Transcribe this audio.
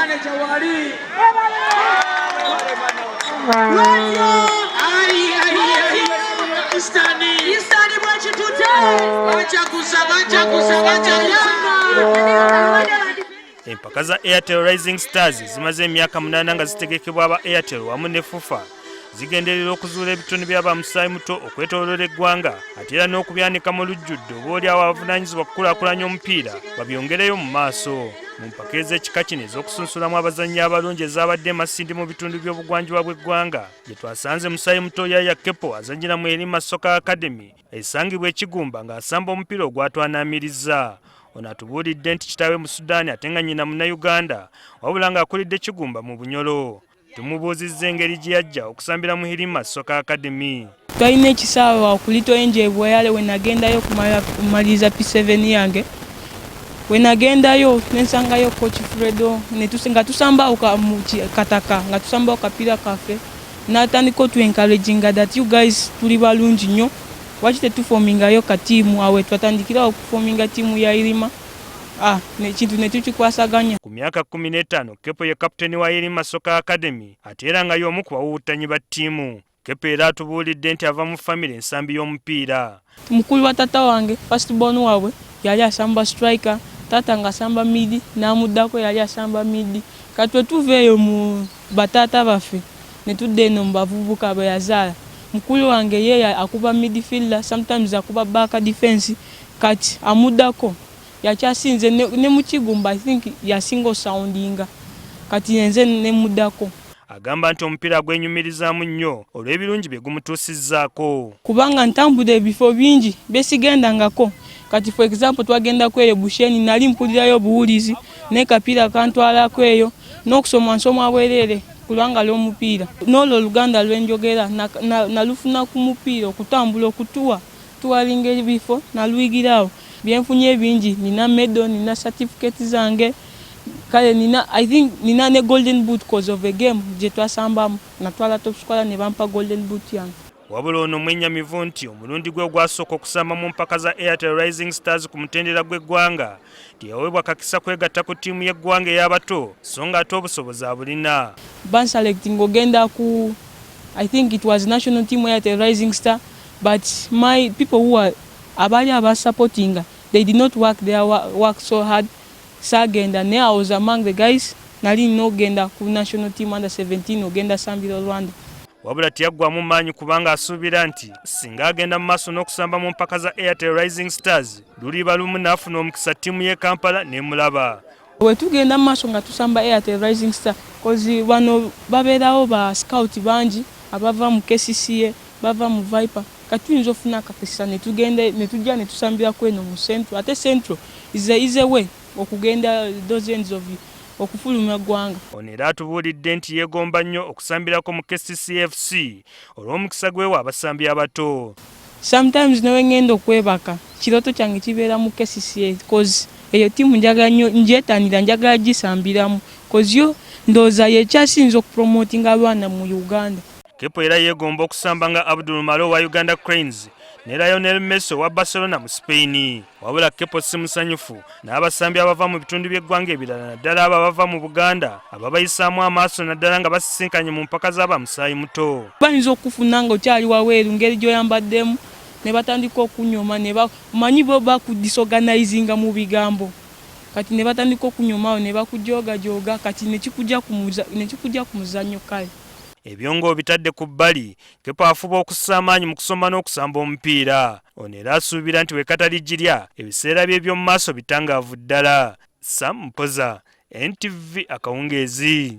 Manager wali. Eastern. Eastern bwekitute. Bachaguza, bachaguza, bachaguza. Empaka za Airtel Rising Stars zimaze emyaka 8 nga zitegekebwa aba Airtel wamu ne FUFA. Zigenderera okuzuula ebitone by'abamusaayi muto okwetooloola eggwanga ate era n'okubyanika mu lujjudde oba oli awo abavunaanyizibwa kukulaakulanya omupiira babyongereyo mu maaso. Mu mpaka ez'ekika kino ez'okusunsulamu abazannyi abalungi ezaabadde e Masindi mu bitundu by'obugwanjuba bw'eggwanga gye twasanze musaayi muto Yaya Kepo azannyira mu Erima Soccer Academy esangibwa e Kigumba ng'asamba omupiira ogwatwanaamirizza. Ono atubuulidde nti kitaawe mu Sudan ate nga nnyina Munnayuganda wabula ng'akulidde Kigumba mu Bunyoro. Tumubuuzizza engeri gye yajja okusambira mu Hirima Soccer Academy. Twalina ekisaawe awo ku Little Angel e Bweyale we nagendayo okumaliriza P7 yange. We nagendayo ne nsangayo Coach Fredo nga tusamba awo mu kataka nga tusamba awo kapiira kaffe n'atandika otu encouraginga that you guys tuli balungi nnyo, lwaki tetufomingayo ka ttiimu? Awo we twatandikirawo okufominga ttiimu ya Hirima. Ekintu ne tukikwasaganya. Ku myaka 15, Kepo ye kaputeni wa Hirima Soccer Academy ate era nga y'omu ku bawuwuttanyi ba ttiimu. Kepo era atubuulidde nti ava mu famire ensambi y'omupiira. Mukulu wa taata wange, first born waabwe, yali asamba striker, taata ng'asamba mid, n'amuddako yali asamba mid. Kati bwe tuva eyo mu bataata baffe ne tudda eno mu bavubuka be yazaala. Mukulu wange ye akuba midfielder, sometimes akuba back defense, kati amuddako yakyasinze ne mu Kigumba, I think yasinga osoundinga, kati nze ne muddako. Agamba nti omupiira gwenyumirizaamu nnyo olw'ebirungi bye gumutuusizzaako. Kubanga ntambudde ebifo bingi byesigendangako. Kati for example twagendako eyo Busheni, nali mpulirayo obuwulizi naye kapiira kantwalako eyo, n'okusoma nsoma bwereere kubanga lw'omupiira. N'olwo Oluganda lwenjogera nalufuna ku mupiira, okutambula okutuwa tuwalinga ebifo naluyigirawo. Byenfunye ebingi, nina medal, nina certificate zange, kale nina, I think nina ne golden boot cause of a game gye twasambamu natwala top scorer ne bampa golden boot yange. Wabula ono mwennyamivu nti omulundi gwe ogwasooka okusamba mu mpaka za Airtel Rising Stars ku mutendera gw'eggwanga teyaweebwa kakisa kwegatta ku ttiimu y'eggwanga ey'abato so ng'ate obusobozi abulina. Banselecting ogenda ku, I think it was national team Airtel Rising Star, but my people who are abaali abasupportinga, they did not work their work so hard. Saagenda, naye I was among the guys nali nina okugenda ku national team under 17 ogenda sambira Rwanda. Wabula teyaggwamu maanyi kubanga asuubira nti singa agenda mu maaso n'okusamba mu mpaka za Airtel Rising Stars luliba lumu n'afuna omukisa ttiimu y'e Kampala n'emulaba. Bwe tugenda mu maaso nga tusamba Airtel Rising Star, cause bano babeerawo ba scout bangi abava mu KCCA, bava mu Viper, kati tuyinza okufuna akakisa ne tugenda ne tujja ne tusambirako eno mu Central, ate Central is a easy way okugenda those ends of okufulumya ggwanga. Ono era atubuulidde nti yeegomba nnyo okusambirako mu KCCFC olw'omukisa gwewa abasambi abato. Sometimes ne wengenda okwebaka kirooto kyange kibeera mu KCCA, cause eyo ttiimu njagala nnyo, njetanira, njagala gisambiramu cause yo ndowooza yekyasinze okupromotinga abaana mu Uganda. Kepo era yeegomba okusamba nga Abdul Male owa Uganda Cranes ne Lionel Messi owa Barcelona mu Spain. Wabula Kepo si musanyufu n'abasambi abava mu bitundu by'eggwanga ebirala naddala abo abava mu Buganda ababayisaamu amaaso naddala nga basisinkanye mu mpaka z'abamusaayi muto. Bayinza okufuna nga okyali waweeru ngeri gy'oyambaddemu ne batandika okunyoma ne omanyi bo bakudisorganizinga mu bigambo, kati ne batandika okunyoma awo ne bakujoogajoga, kati ne kikujja ku muzannyo kale. Ebyo ng'obitadde ku bbali, Kepo afuba okussa amaanyi mu kusoma n'okusamba omupiira. Ono era asuubira nti we katalijjirya ebiseera bye eby'omu maaso bitangaavu ddala. Sam Mpoza, NTV akawungeezi.